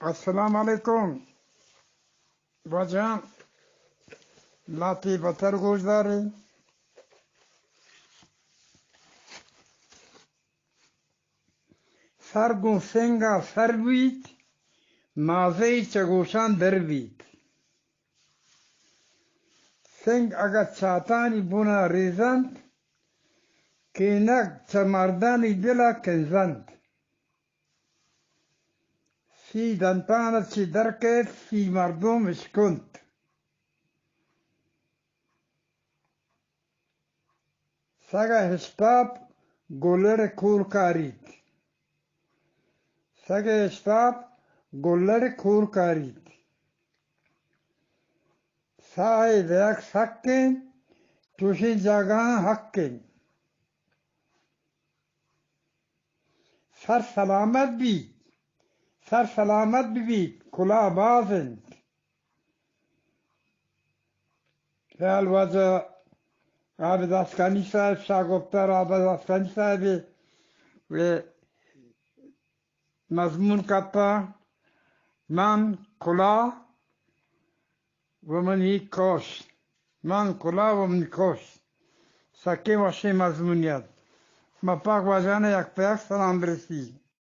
السلام علیکم۔ واجہاں، لاتی بتر گوش داریں۔ سر گوں سنگ ءَ سر بیت، مازئی چہ گوشاں در بیت۔ سنگ اگاں چاتانی بن ءَ ریزنت، کینگ چہ مردانی دل ءَ کنزنت۔ سی دنتان ءَ چہ در کیت، سی مردم اشکنت۔ سگ ءِ اشتاپ گلڑ ءِ کور کاریت۔ سگ ءِ اشتاپ گلڑ ءِ کور کاریت۔ ساہ ءِ دئیگ سک انت، چوشیں جاگہاں حق انت۔ سر سلامت بیت، سر سلامت بہ بیت، کلاہ باز انت۔ خیال واجہ عابد آسکانی صاحب، شاہ گپتر عابد آسکانی صاحب ءِ مضمون کپتہ، من کلاہ و منی کش، من کلاہ و منی کش۔ سکیں وشیں مضمونے ات۔ ما پاک واجہان ءَ یک پیاک سلام برسی۔